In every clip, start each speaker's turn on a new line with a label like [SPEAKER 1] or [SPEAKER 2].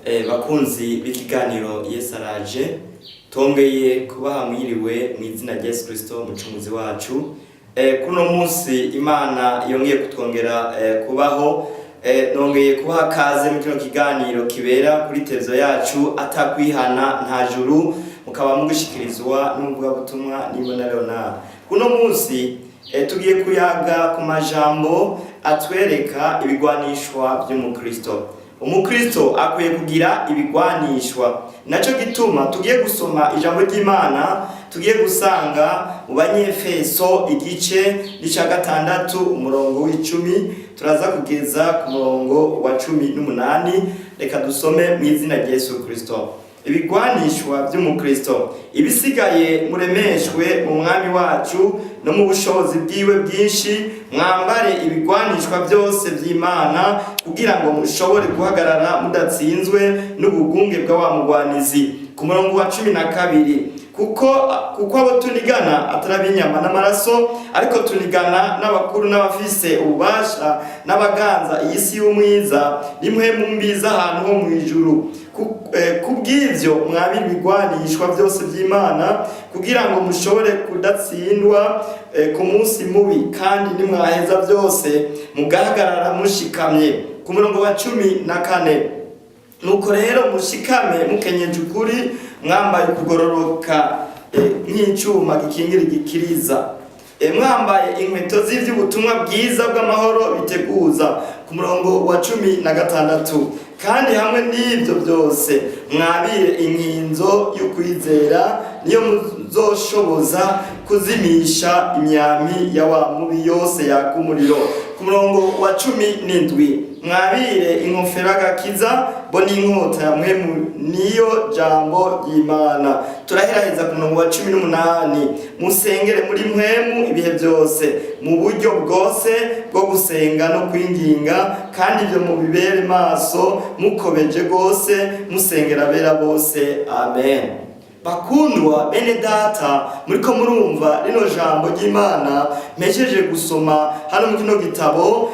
[SPEAKER 1] Bakunzi b'ikiganiro Yesu araje, tongeye kubaha mwiriwe mu izina rya Yesu Kristo Mucunguzi wacu. Kuno munsi Imana yongeye kutwongera kubaho. Nongeye kubaha kaze mu kino kiganiro kibera kuri televiziyo yacu Atakwihana nta juru, mukaba mugushikirizwa n'umuvugabutumwa Nimbona Leonard. Kuno munsi tugiye kuyaga ku majambo atwereka ibigwanishwa by'umukristo. Umukristo akwiye kugira ibigwanishwa. Naco gituma tugiye gusoma ijambo ry'Imana tugiye gusanga mu Banyefeso, igice n'ica 6, umurongo w'10, turaza kugeza ku murongo wa 18. Reka dusome mu izina rya Yesu Kristo. Ibigwanishwa by'umukristo: ibisigaye, muremeshwe mu Mwami wacu no mu bushobozi bwiwe bwinshi, mwambare ibigwanishwa byose by'Imana, kugira ngo mushobore guhagarara mudatsinzwe n'ubugunge bwa wa mugwanizi. Ku murongo wa 12: kuko abo tunigana atari ab'inyama n'amaraso, ariko tunigana n'abakuru n'abafise ububasha n'abaganza iyi si y'umwiza n'impwemu mbi z'ahantu ho mu ijuru. Kubw'ivyo mwabire ibigwanishwa byose by'Imana, kugira ngo mushobore kudatsindwa ku munsi mubi, kandi nimwaheza byose mugahagarara mushikamye. Ku murongo wa 14: nuko rero mushikame mukenyeje ukuri, mwambaye ukugororoka nk'icyuma gikingira igikiriza, mwambaye inkweto z'iby'ubutumwa bwiza bw'amahoro biteguza. Ku murongo wa 16: kandi hamwe n'ibyo byose mwabire inkinzo y'ukwizera, niyo muzoshoboza kuzimisha imyami ya wa mubi yose yaka umuriro. Ku murongo wa 17: mwabire inkofero y'agakiza bo n'inkota ya Mpwemu, niyo jambo ry'Imana. Turaheraheza ku murongo wa 18: musengere muri Mpwemu ibihe byose, mu buryo bwose bwo gusenga no kwinginga, kandi ibyo mubibere maso mukobeje rwose, musengera abera bose. Amen. Bakundwa bene data, muriko murumva rino jambo ry'Imana mpejeje gusoma hano mu kino gitabo,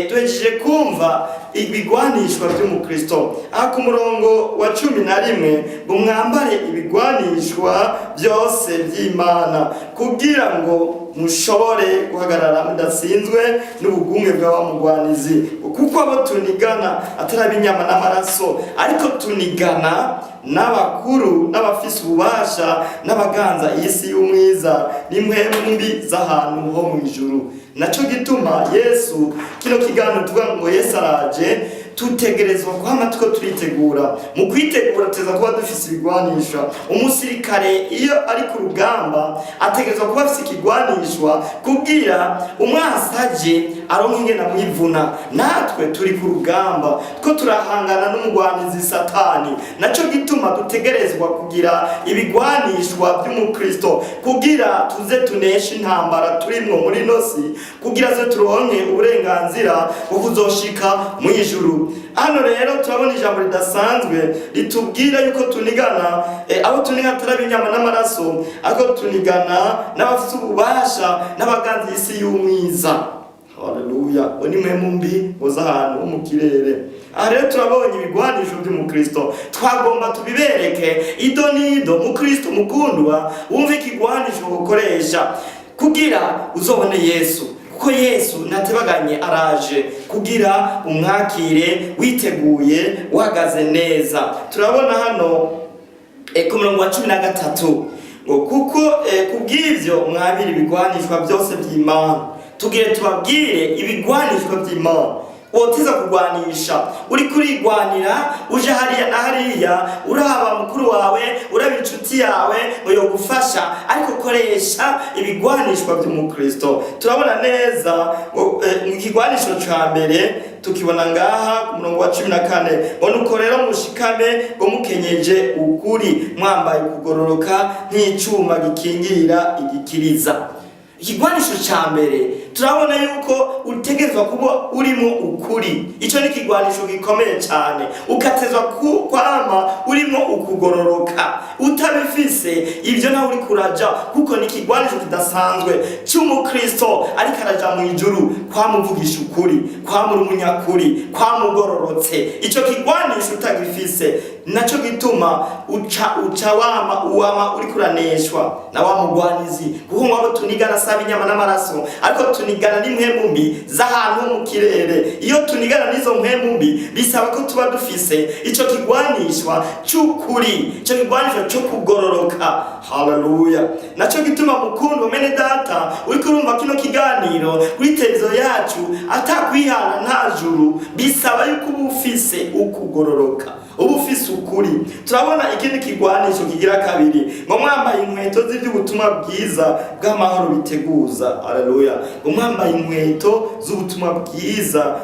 [SPEAKER 1] duhejeje kumva ibigwanishwa by'umukristo. Aha ku murongo wa 11 ngo mwambare ibigwanishwa byose by'Imana, kugira ngo mushobore guhagarara mudatsinzwe n'ubugunge bw'abamugwanizi, kuko abo tunigana atari ab'inyama n'amaraso, ariko tunigana n'abakuru n'abafise ububasha n'abaganza iyi si y'umwiza n'impwemu mbi z'ahantu ho mu ijuru. Naco gituma Yesu, kino kiganiro tuvuga ngo Yesu araje, tutegerezwa kwama tuko turitegura. Mu kwitegura tuza kuba dufise ibigwanishwa. Umusirikare iyo ari ku rugamba ategerezwa kuba afise ikigwanishwa, kugira umwansi aje aronke ingene amwivuna. Natwe turi ku rugamba, two turahangana n'umugwanizi Satani. Naco gituma dutegerezwa kugira ibigwanishwa by'umukristo, kugira tuze tuneshe intambara turimwo muri ino si, kugira ze turonke uburenganzira bwo kuzoshika mu ijuru. Hano rero turabona ijambo ridasanzwe ritubwira yuko tunigana, abo tunigana atari ab'inyama n'amaraso, ariko tunigana n'abafite ububasha n'abaganza isi y'umwiza. Haleluya! Ngo ni mpwemu mbi muza ahantu ho mu kirere. Aha rero turabonye ibigwanisho by'umukristo. Twagomba tubibereke ido n'ido. Mukristo mukundwa, wumve ikigwanisho ukoresha kugira uzobone Yesu, kuko Yesu ntatebaganye, araje, kugira umwakire witeguye, uhagaze neza. Turabona hano ku murongo wa 13 ngo kuko kubw'ivyo mwabira ibigwanishwa byose by'Imana. Tugire tubabwire ibigwanishwa by'Imana woteza kugwanisha. Uri kurigwanira uje hariya na hariya, uraba mukuru wawe, uraba inshuti yawe ngo yogufasha, ariko koresha ibigwanishwa by'umukristo. Turabona neza ngo ikigwanisho ca mbere tukibona ngaha ku murongo wa 14, ngo nuko rero mushikame ngo mukenyeje ukuri, mwambaye ukugororoka nk'icuma gikingirira igikiriza. Ikigwanisho ca mbere Turabona yuko utegerezwa kuba urimo ukuri. Icyo ni ikigwanisho gikomeye cyane. Ukatezwa kwama urimo ukugororoka. Utabifise ibyo, nawe uri kuraja, kuko ni ikigwanisho kidasanzwe cy'umukristo ariko araja mu ijuru: kwamuvugisha ukuri, kwamura umunyakuri, kwamugororotse. Icyo kigwanisho utagifise, nacyo gituma uca wama uwama uri kuraneshwa na wa mugwanizi, kuko ngo abo tunigana saba inyama n'amaraso, ariko tunigana n'impwemu mbi z'ahantu ho mu kirere. Iyo tunigana n'izo mpwemu mbi, bisaba ko tuba dufise ico kigwanishwa c'ukuri, ico kigwanishwa co kugororoka. Haleluya! Naco gituma, mukundwa mene data uriko urumva kino kiganiro kuri televiziyo yacu, atakwihana nta juru. Bisaba yuko uba ufise ukugororoka, uba ufise ukuri. Turabona ikindi kigwanisho kigira kabiri, ngo mwambaye inkweto z'iby'ubutumwa bwiza bw'amahoro biteguza. Haleluya! Ngo mwambaye inkweto z'ubutumwa bwiza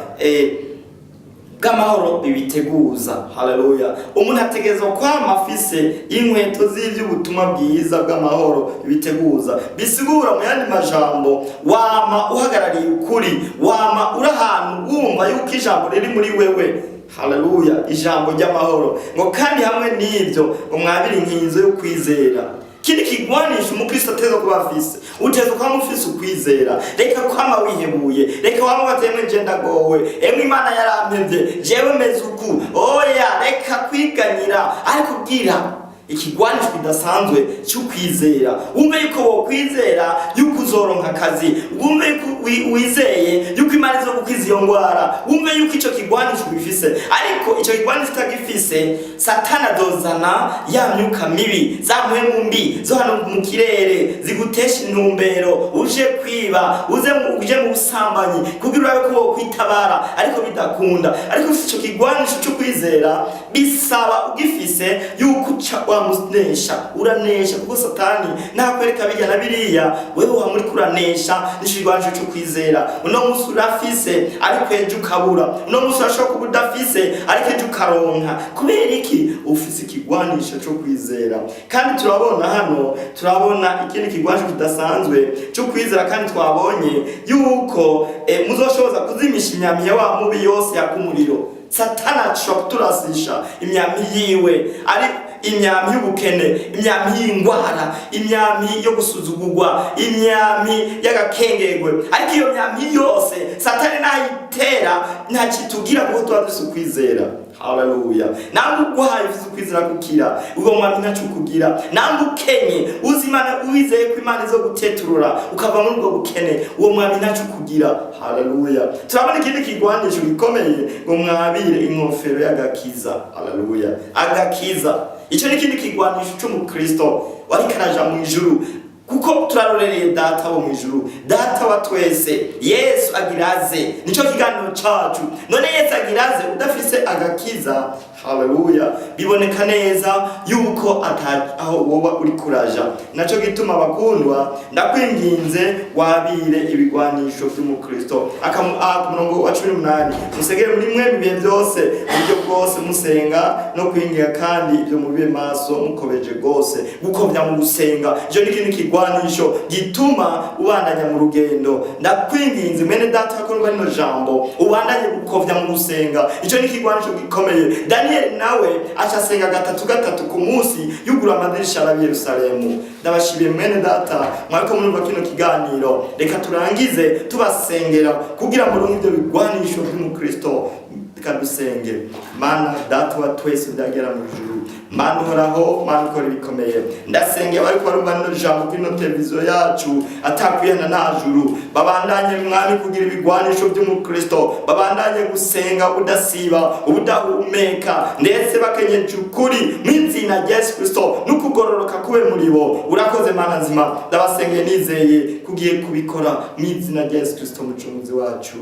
[SPEAKER 1] bw'amahoro bibiteguza. Haleluya! Umuntu ategerezwa kwama afise inkweto z'iby'ubutumwa bwiza bw'amahoro bibiteguza. Bisigura mu yandi majambo, wama uhagarariye ukuri, wama uri ahantu wumva yuko ijambo riri muri wewe. Haleluya! Ijambo ry'amahoro. Ngo kandi hamwe n'ibyo, ngo mwabire inkinzo yo kwizera. Kindi kigwanisha umukristo ateza kuba afise, uteza kwama ufise ukwizera. Reka kwama wihebuye, reka wama watemwe nje ndagowe, emwe Imana yarampevye, jewe meze uku. Oya, reka kwiganyira, ariko bwira ikigwanisho kidasanzwe cy'ukwizera. Wumve yuko wokwizera yuko uzoronka akazi, wumve yuko wizeye yuko Imana izogukiza iyo ngwara, wumve yuko ico kigwanisho ubifise. Ariko ico kigwanisho utagifise, Satani azozana ya myuka mibi, za mpwemu mbi zo hano mu kirere, zigutesha intumbero, uje kwiba, uje mu busambanyi kugira urabe ko wokwitabara, ariko bidakunda. Ariko ufise ico kigwanisho cyo kwizera, bisaba ugifise yuko uca wamunesha, uranesha, kuko Satani nakwereka bijya na biriya, wewe wama uriko uranesha n'ikigwanisho cyo kwizera. Uno munsi urafise, ariko ejo ukabura. Uno munsi urashobora kuba udafise, ariko ejo ukaronka. Kubera iki? Ufise ikigwanisho cyo kwizera. Kandi turabona hano, turabona ikindi kigwanisho kidasanzwe cyo kwizera. Kandi twabonye yuko muzoshoboza kuzimisha imyambi ya wa mubi yose yaka umuriro. Satani ashobora kuturasisha imyambi yiwe, ari imyambi y'ubukene, imyambi y'indwara, imyambi yo gusuzugurwa, imyambi y'agakengegwe. Ariko iyo myambi yose Satani nayitera, ntakitugira, kuko tuba dufise ukwizera. Haleluya! Namba ugwaye, ufise ukwizera kukira, uwo mwami ntaco ukugira. Namba ukenye, uzi Imana, wizeye ko Imana izo guteturura ukava muri ubwo bukene, uwo mwami ntaco ukugira. Haleluya! Turabona ikindi kigwanisho gikomeye, ngo mwabire inkofero y'agakiza. Haleluya! Agakiza, icyo ni ikindi kigwanisho c'umukristo wariko araja mu ijuru, kuko turarorereye Data wo mu ijuru, Data wa twese. Yesu agiraze, nico kiganiro cacu. None Yesu agiraze udafise agakiza, haleluya, biboneka neza yuko ata aho woba uri kuraja. Naco gituma, bakundwa, ndakwinginze wabire ibigwanisho vy'umukristo. Ku murongo wa 18: musegere muri mwe ibihe byose, mu buryo bwose, musenga no kwinginga, kandi ibyo mube maso mukobeje rwose. Gukomya mu gusenga, icyo ni ikintu kigwanisho gituma ubandanya mu rugendo. Ndakwinginze, mwene data ko rino jambo, ubandanye gukovya mu gusenga. Icyo ni ikigwanisho gikomeye. Daniyeli nawe aca asenga gatatu gatatu ku munsi, yugura amadirisha araba Yerusalemu. Ndabashimiye, mwene data mwariko murumva kino kiganiro. Reka turangize tubasengera kugira muronke ibyo bigwanisho by'umukristo. Reka dusenge. Mana Data wa twese byagera mu ijuru, Mana uhoraho, Mana ukora ibikomeye, ndasengeye bariko barumva rino jambo kuri ino televiziyo yacu. Atakwihana nta juru. Babandanye, Mwami, kugira ibigwanisho by'umukristo, babandanye gusenga udasiba, ubudahumeka, ndetse bakenyeje ukuri mu izina rya Yesu Kristo, n'ukugororoka kube muri bo. Urakoze, Mana nzima. Ndabasengeye nizeye kugiye kubikora mu izina rya Yesu Kristo mucunguzi wacu,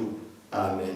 [SPEAKER 1] amen.